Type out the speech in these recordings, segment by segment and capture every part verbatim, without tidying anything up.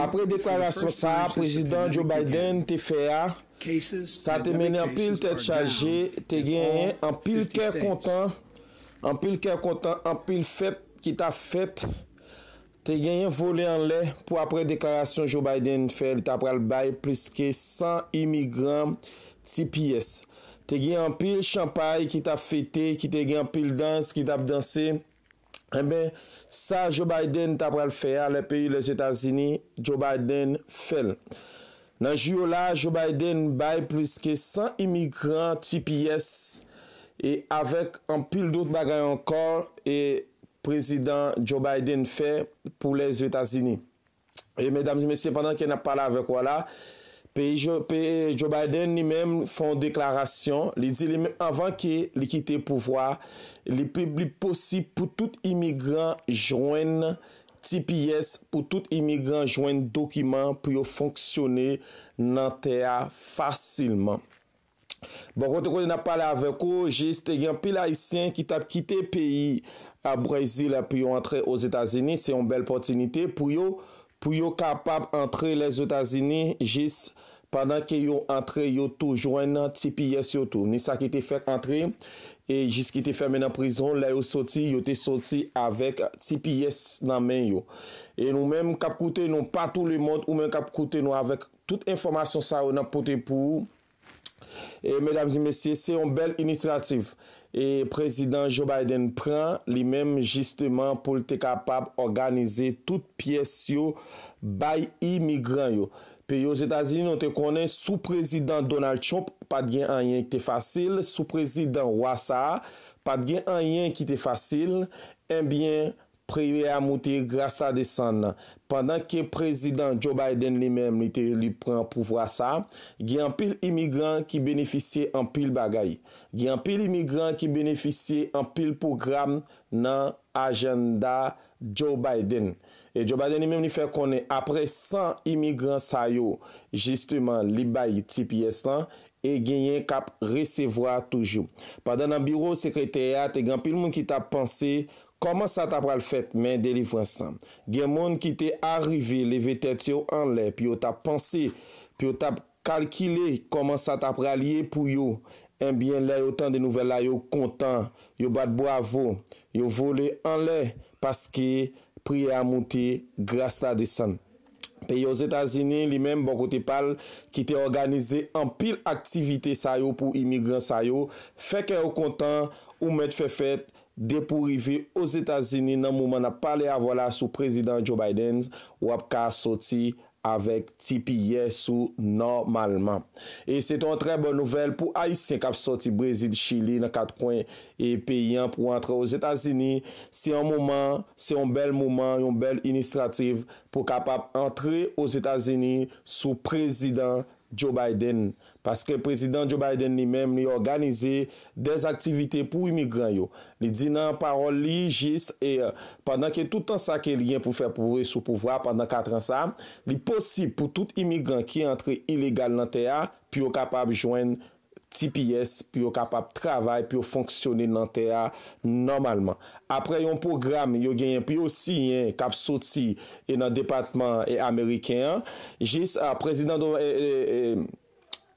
Apre deklarasyon sa a Prezidan Joe Biden te fè a, sa te mennen anpil tèt chaje, te genyen anpil kè kontan, anpil kè kontan, anpil fèt ki t ap fèt. Te genyen vole anlè pou apre deklarasyon Joe Biden fè, li ta pral bay plis ke san imigran T P S. Te gen anpil chanpay ki t ap fete, ki te gen anpil dans ki t ap danse. Enben, sa Joe Biden ta pral fè a, lè peyi Lèzetazini, Joe Biden fè l. Nan jou yo la, Joe Biden bay plis ke san imigran T P S e avèk anpil dòt bagay ankò e Prezidan Joe Biden fè pou Lèzetazini. E medam e mesye, pandan ke n ap pale avèk ou a la, peyi Joe, peyi Joe Biden li menm fè yon deklarasyon, li di li menm anvan ke li kite pouvwa, li, li posib pou tout imigran jwenn T P S, pou tout imigran jwenn dokiman pou yo fonksyone nan tè a fasilman. Bò kote kote n ap pale avèk ou, jis te gen anpil Ayisyen ki t ap kite peyi a Brezil pou yo antre Ozetazini. Se yon bèl pòtinite pou yo, pou yo kapab antre Lèzetazini jis pandan ke yo antre, yo tou jwenn T P S yo tou. Ni sa ki te fèk antre e jis ki te fèmen nan prizon, lè yo soti, yo te soti avèk T P S nan men yo. E nou menm k ap koute nou patou lemonn, ou menm k ap koute nou avèk tout enfòmasyon sa yo n ap pote pou ou, E medam e mesye, se yon bèl inisyativ e Prezidan Joe Biden pran li menm jisteman pou l te kapab òganize tout pyès yo bay imigran yo. Peyi Ozetazini, nou te konnen sou Prezidan Donald Trump, pa t gen anyen ki te fasil, sou prezidan wa sa a, pa t gen anyen ki te fasil, enbyen, Priyè a moute, gras la desann. Pandan ke Prezidan Joe Biden li menm li te li pran pouvwa sa, gen anpil imigran ki benefisye anpil bagay. Gen anpil imigran ki benefisye anpil pwogram nan ajanda Joe Biden. E Joe Biden li menm li fè konnen apre san imigran sa yo, jisteman li bay T P S lan, e genyen k ap resevwa toujou. Pandan nan biwo sekretè a, te gen anpil moun ki t ap panse kòman sa ta pral fèt, men delivrans lan. Gen moun ki te arive leve tèt yo anlè, pou yo t ap panse, pou yo t ap kalkile kòman sa ta pral ye pou yo. Enbyen, lè yo tande nouvèl la, yo kontan, yo bat bwavo, yo vole anlè, paske priyè a moute, gras la desann. Peyi Ozetazini, li menm, bò kote pa l, ki te òganize anpil aktivite sa yo pou imigran sa yo, fè kè yo kontan, ou mèt fè fèt, depi w rive Ozetazini nan moman n ap pale avè w la sou Prezidan Joe Biden, w ap ka soti avèk T P S ou nòmalman. E se te yon trè bòn nouvèl pou Ayisyen k ap sòti Brezil, Chili, nan kat kwen e peyi an pou antre Ozetazini. Se yon moman, se yon bèl moman, yon bèl inisyativ pou kapab antre Ozetazini sou Prezidan Joe Biden. Paske Prezidan Joe Biden li menm, li òganize dè aktivite pou imigran yo. Li di nan pawòl li jis e pandan ke tout tan sa ke li gen pou fè pou sou pouvwa pandan kat an sa, li posib pou tout imigran ki antre ilegal nan tè a, pou yo kapab jwenn T P S, pou yo kapab travay, pou yo fonksyone nan tè a nòmalman. Apre yon pwogram yo genyen pou yo siyen k ap soti e nan depatman e ameriken an, jis a prezidan do- e- e- e-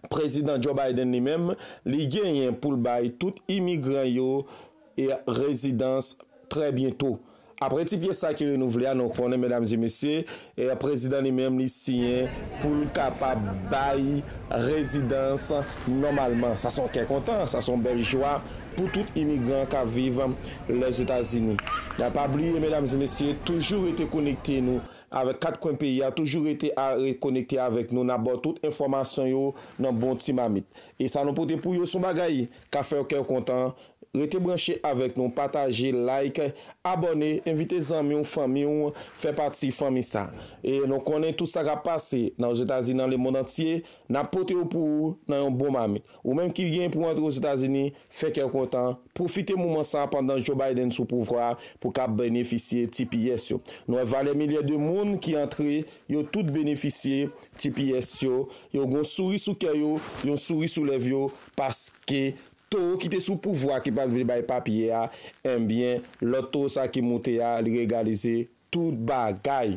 Prezidan Joe Biden li menm, li genyen pou l bay tout imigran yo e rezidans trè byento. Apre ti pyès sa ki renouvle a, nou konnen, medam e mesye, e prezidan li menm li siyen pou l kapab bay rezidans nòmalman. Sa se yon kè kontan, sa se yon bèl jwa pou tout imigran k ap viv Lèzetazini. N a pa bliye, medam e mesye, toujou rete konekte nou avèk kat kwen peyi a, toujou rete a, konekte avèk nou. N ap ba w tout enfòmasyon yo nan bon ti mamit. E sa nou pote pou yo se yon bagay k ap fè kè w kontan. Rete branche avèk nou, pataje, like, abòne, envite zanmi w, fanmi w, fè pati fanmi sa. E nou konnen tout sa k ap pase nan Ozetazini, nan lemonn antye, n ap pote yo pou ou nan yon bon mamit. Ou menm ki gen pou antre Ozetazini, fè kè w kontan, pwofite moman sa a pandan Joe Biden sou pouvwa a pou ka benefisye T P S yo. Nou wè valè milye de moun ki antre, yo tout benefisye T P S yo, yo gen yon souri sou kè yo, yon souri sou lèv yo, paske towo ki te sou pouvwa ki pa t vle bay papye a, enbyen, lòt towo sa ki moute a, li regalize tout bagay.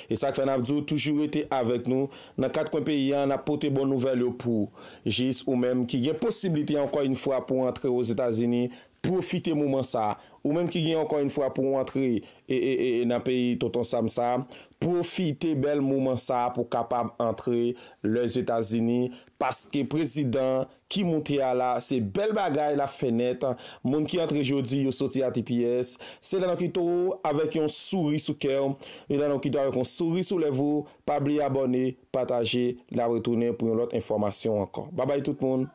E sa k fè n ap di w toujou rete avèk nou. Nan kat kwen peyi a, n ap pote bon nouvèl yo pou ou. Jis ou menm ki gen posiblite ankò yon fwa pou antre Ozetazini, pwofite moman sa a. Ou menm ki gen ankò yon fwa pou w antre e, e, e, e nan peyi Tonton Sam sa a, pwofite bèl moman sa a pou w kapab antre Lèzetazini, paske prezidan ki moute a la, se bèl bagay l ap fè nèt. Moun ki antre jodi, yo soti a T P S. Se la nou kite w avèk yon souri sou kè w. E la nou kite w avèk yon souri sou lèv ou. Pa bliye abòne, pataje, n ap retounen pou yon lòt enfòmasyon ankò. Babay tout moun.